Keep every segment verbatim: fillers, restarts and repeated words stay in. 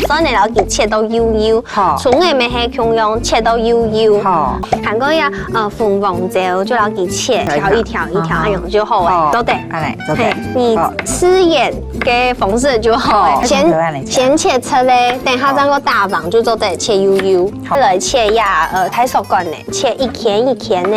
蒜仔摎佢切到幼幼，好。蔥仔乜係共樣切到幼幼。好。還過呀，呃，紅黃椒就摎佢切，挑一挑一挑，挑一挑。恁樣就好了，好。做得。恁樣，做得。嘿，你好。吃鹽个方式就好了。好，先，好，恁樣。先切出來，等下再過打黃，就做得切幼幼。好。來切呀，呃，大鎖管呢，切一圈一圈呢。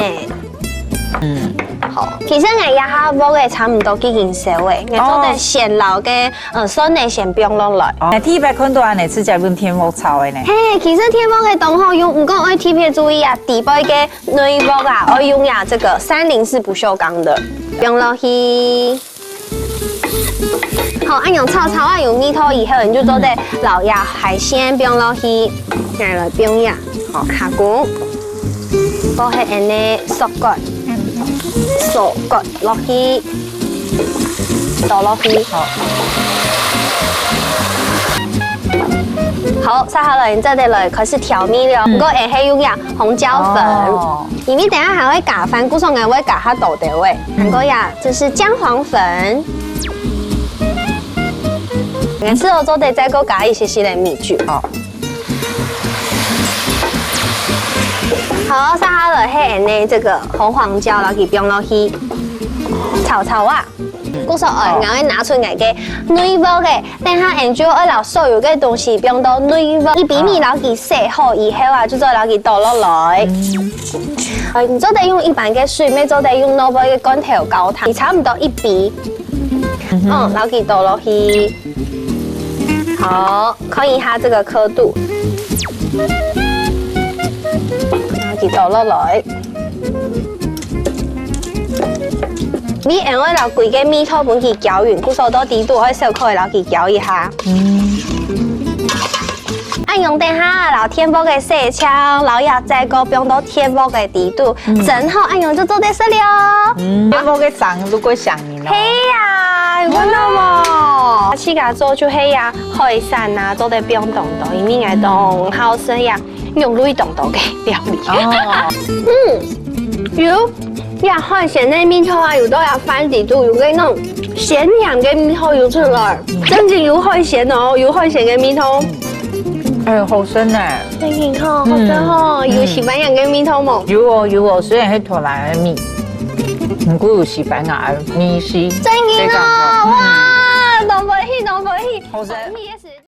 嗯。好，其實𠊎這下鑊仔差毋多已經燒了，𠊎做得先摎个，呃，蒜仔先放落來。哦，第一擺看到恁樣直接用電鑊炒个呢。嘿，其實電鑊个當好用，毋過愛特別注意啊，底背个內鑊啊，愛用呀這個三零四不鏽鋼的，放落去。 好，恁樣炒炒啊有味道以後，你就做得摎這海鮮放落去，來來放呀，好，蝦公，放下恁呢鎖骨，鎖骨落去，倒落去。好。好，接下來你做得來開始調味了，毋過會係用呀紅椒粉。哦。 因為等下還會加飯，故所𠊎會加較多个味。還過呀，這是薑黃粉。𠊎試著做得再過加一些些个米酒。好。好，接下來係恁呢這個紅黃椒，摎佢放落去炒炒啊。故所愛，𠊎會拿出𠊎个內鑊个 等下𠊎就愛摎所有个東西放到內鑊，一比米摎佢洗好以後啊，就做摎佢倒落來。呃，你做得用一般个水，乜做得用外背个罐頭高湯，佢差毋多一比。嗯，摎佢倒落去。好，看一下這個刻度，摎佢倒落來。 你因為摎歸个味道分佢攪勻，故所到底肚愛小可仔摎佢攪一下。嗯。恁樣等下摎電鑊个洗淨，摎這隻个放到電鑊个底肚，蒸好恁樣就做得食了。嗯，電鑊个聲如果響你呢？係呀，有看到無？自家做就係呀，海產啊，做得放當多，因為𠊎當好食呀。 肉類當多个料理。哦。嗯，有，這海鮮个味道啊，有到這飯底肚，有个那種鹹鹹个味道有出來，正經有海鮮哦，有海鮮个味道。哎，好食呢。正經吼，好食吼，有西班牙个味道無？有哦，有哦，雖然係台灣个米，毋過有西班牙个味緒。正經哦，哇，當歡喜，當歡喜。好食。